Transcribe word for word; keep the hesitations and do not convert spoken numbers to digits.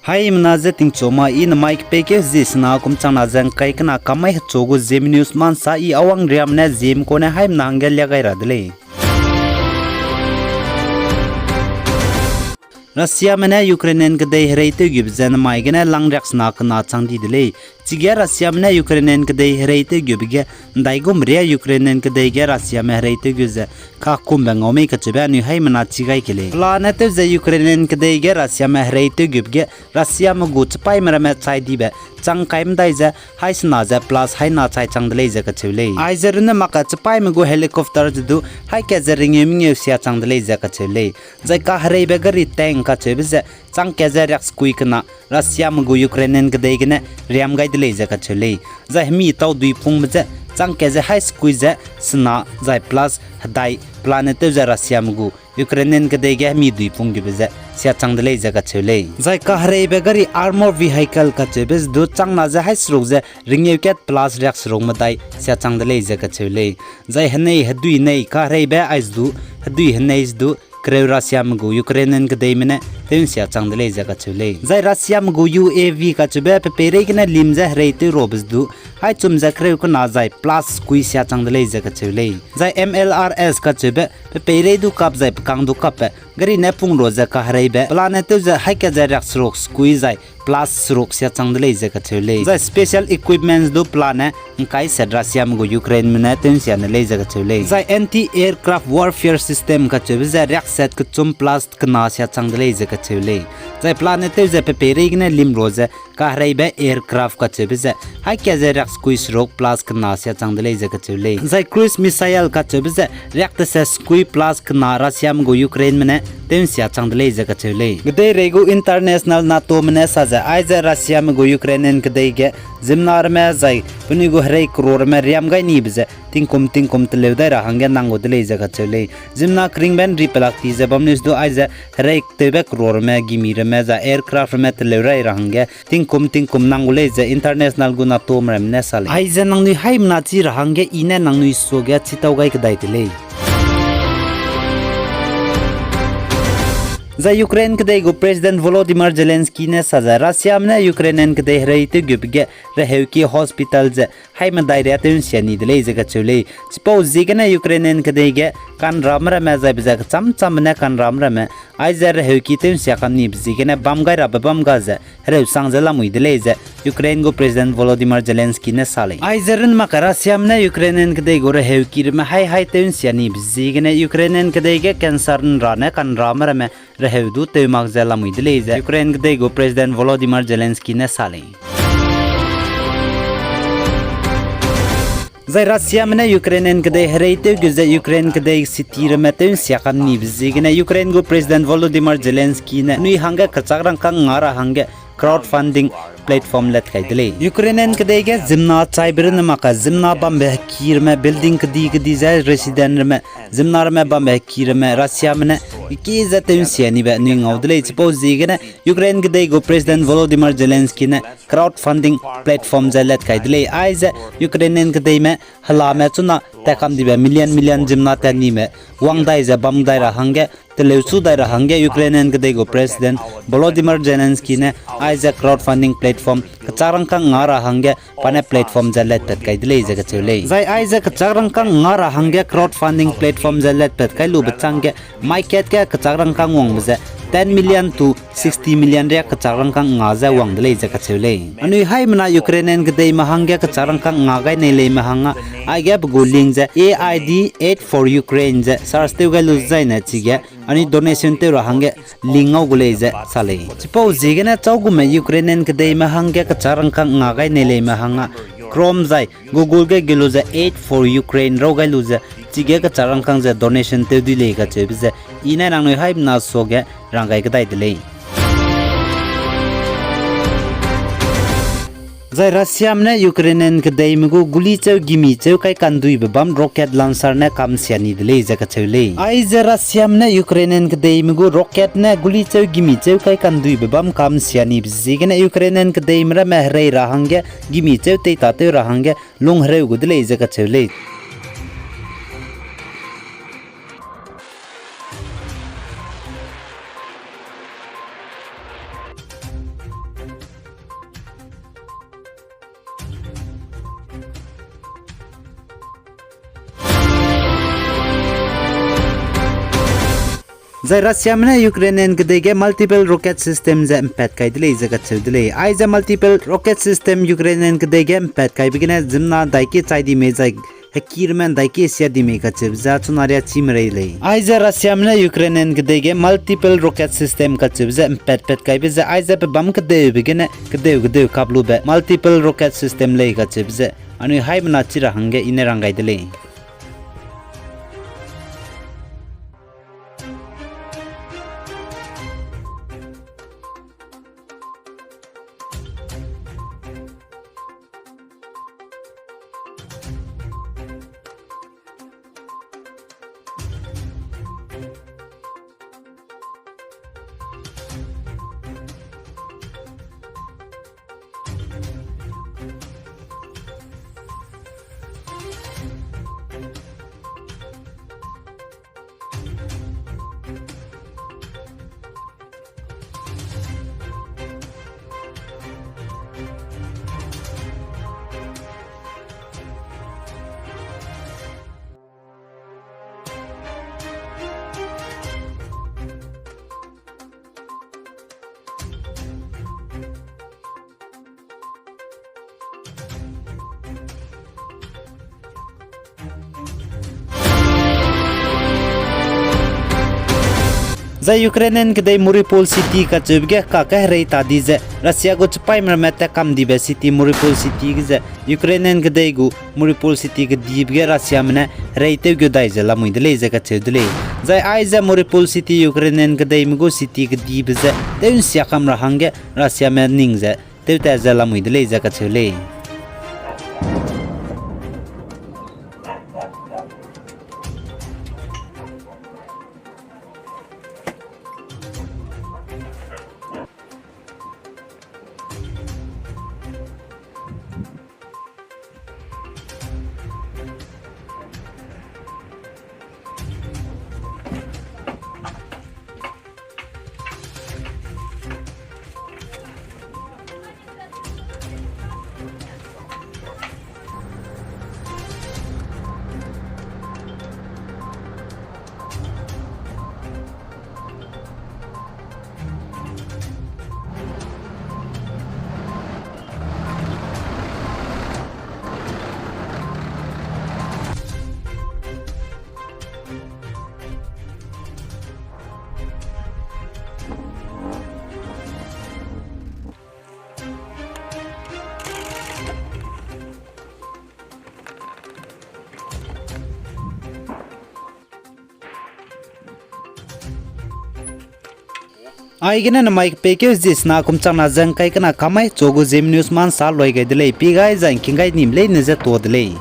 Haimena je tingchu ma i nemai kepeikeu zie sena kum changna ze ngkai kena kamai hechu gu Zeme News ma nsa i awang riam ne Zeme kune haimena hangge lia gai ra de lei. Russiame ne Ukrainian kedei hereitewgube ze nemai gene langriaksena kena chang di de lei. Chige Russiame ne Ukrainian kedei hereitewgube ge ndaigum ria Ukrainian kedei ge Russiame hereitewgu ze kakumbe ngau mei kacheube anui haimena chi gai ke lei. Pelane tew ze Ukrainian kedei ge Russiame hereitewgube ge Russiame gu chipaîme ramme chai dibe chang kai medai ze haisena ze plus haina chai chang de lei ze kacheu lei. Aize runne mak ka chipaîme gu helicopter ze du haî ka ze ringeu mengeu sia chang de lei ze kacheu lei. Zai kahereibe gari tank kacheube ze chang ka ze riaksekui kena Russiame gu Ukrainian kedei gene riam gai de lei ze kacheu lei. Zai hemi tau dui pungbe ze chang ka ze haî sekui ze sena zai plus hedai pelane tew ze Russiame gu Ukrainian kedei ge hemi dui pung gube ze sia chang de lei ze kacheu lei. Zai kahereibe gari armor vehicle kacheube ze du changna ze haî seruk ze ringeu kat plus riakseruk medai sia chang de lei ze kacheu lei. Zai henei hedui nei kahereibe aize du hedui henei ze du kereu Russiame gu Ukrainian kedeime ne tew nsia chang de lei ze kacheu lei. Zai Russiame gu U A V kacheube pe peireigene lim ze hereitew rabe ze du haî chum ze kereu kena zai plus sekui sia chang de lei ze kacheu lei. Zai M L R S kacheube pe peirei du kap zai pekang du kapbe gari ne pung ra ze kahereibe pelane tew ze haî ka ze riakseruk sekui zai plus seruk sia chang de lei ze kacheu lei. Zai special equipments du pelane ngkai set Russiame gu Ukraineme ne tew nsia ne lei ze kacheu lei. Zai anti-aircraft warfare system kacheube ze riakset kechum plus kena sia chang de lei ze kacheu lei. Zai pelane tew ze pe peireigene lim ra ze kahereibe aircraft kacheube ze haî ka ze riaksekui seruk plus kena sia chang de lei ze kacheu lei. Zai cruise missile kacheube ze riakteset sekui plus kena Russiame gu Ukraineme ne tew nsia chang de lei ze kacheu lei. Kedeirei gu international NATO me ne sa ze aize Russiame gu Ukrainian kedei ge ziemmena ramme zai penui gu herei kero ramme riam gai nibe ze tingkum tingkum teleu dai ra hangge nang gu de lei ze kacheu lei. Ziemmena keringbe nri pelak ti ze bam news du aize herei tewbe kero ramme, gimi ramme zai aircraft ramme teleu rai ra hangge tingkum tingkum nang gu lei ze international gu NATO me ramme ne sa lei. Aize nangnui haimena chi ra hangge i ne nangnui suage chitau gai kedai de lei. Zai Ukraine kedei gu President Volodymyr Zelensky ne sa ze Russiame ne Ukrainian kedei hereitewgube ge reheuki hospital ze haî medai riâ tew nsia ni de lei ze kacheu lei. Chipau ziegene Ukrainian kedei ge kanrame ramme zai be ze kechâm châmbe ne kanrame ramme aize reheuki tew nsia kam nibe ziegene bam gai rabe bam ga ze hereu sang ze lamui de lei ze Ukraine gu President Volodymyr Zelensky ne sa lei. Aize runne mak ka Russiame ne Ukrainian kedei gu reheuki ramme haî haî tew nsia nibe ziegene Ukrainian kedei ge cancer nra ne kanrame ramme reheu du tew mak ze lamui de lei ze Ukraine kedei gu President Volodymyr Zelensky ne sa lei. Zai Russiame ne Ukrainian kedei hereitewgu ze Ukraine kedei city ramme tew nsia kam nibe ziegene Ukraine gu President Volodymyr Zelensky ne nui hangge kechâk rangkâng nga ra hangge crowdfunding platform let kai de lei. Ukrainian kedei ge ziemmena chaibe runne mak ka ziemmena bambe heki ramme building kedi kedi ze resident ramme ziemmena ramme bambe heki ramme Russiame ne eki ze tew nsia nibe nui ngau de lei. Chipau ziegene Ukraine kedei gu President Volodymyr Zelensky ne crowdfunding platform ze let kai de lei. Aize Ukrainian kedeime helame chuna tat kam dibe million million ziemmena tat nime wang dai ze bam dai ra hangge teleu chu dai ra hangge Ukrainian kedei gu President Volodymyr Zelensky ne aize crowdfunding platform kechâk rangkâng nga ra hangge pa ne platform ze let pat kai de lei ze kacheu lei. Zai aize kechâk rangkâng nga ra hangge crowdfunding platform ze let pat kai lube chângge mai kat ge kechâk rangkâng wangbe ze ten million to sixty million riâ kechâk rangkâng nga ze wang de lei ze kacheu lei. Anui haimena Ukrainian kedeime hangge kechâk rangkâng nga gai nei leime hangge aige pe gu link ze A I D eight for Ukraine ze search tew gai lu zaine chige anui donation tew ra hangge link ngau gu lei ze sa lei. Chipau ziegene châugume Ukrainian kedeime hangge kechâk rangkâng nga gai nei leime hangge Chrome zai Google ge ge lu ze Aid for Ukraine rau gai lu ze chige kechâk rangkâng ze donation tew dui lei kacheube ze i ne nangnui haimena suage rang gai kedai de lei. Zai Russiame ne Ukrainian kedeime gu guli cheu gimi cheu kai kanduibe bam rocket launcher ne kam sia ni de lei ze kacheu lei. Aize Russiame ne Ukrainian kedeime gu rocket ne guli cheu gimi cheu kai kanduibe bam kam sia nibe ziegene Ukrainian kedeime ramme herei ra hangge gimi cheu teitatew ra hangge lunghereu gu de lei ze kacheu lei. Zai Russiame ne Ukrainian kedei ge multiple rocket system ze mpat kai de lei ze kacheu de lei. Aize multiple rocket system Ukrainian kedei ge mpat kaibe gene ziemmena daiki chai di mei zai hekirme daiki sia di mei kacheube ze chuna ria chî merei lei. Aize Russiame ne Ukrainian kedei ge multiple rocket system kacheube ze mpat pat kaibe ze aize pe bam kedeube gene kedeu kedeu kap lube multiple rocket system lei kacheube ze anui haimena chi ra hangge i ne rang gai de lei. Zai Ukrainian kedei Mariupol city kacheube ge kake herei ta di ze Russia gu chipaîme ramme tat kam dibe city Mariupol city ge ze Ukrainian kedei gu Mariupol city kedibe ge Russiame ne herei tew gu dai ze lamui de lei ze kacheu de lei. Zai aize Mariupol city Ukrainian kedeime gu city kedibe ze tew nsia kam ra hangge Russiame ning ze tewtat ze lamui de lei ze kacheu lei. Aigene namai kepeikeu zi sena kum changna ze ngkai kena kamai chu gu Zeme News ma nsa loi gai de lei, pi gai zai ngking gai nim leine ze tuâ de lei.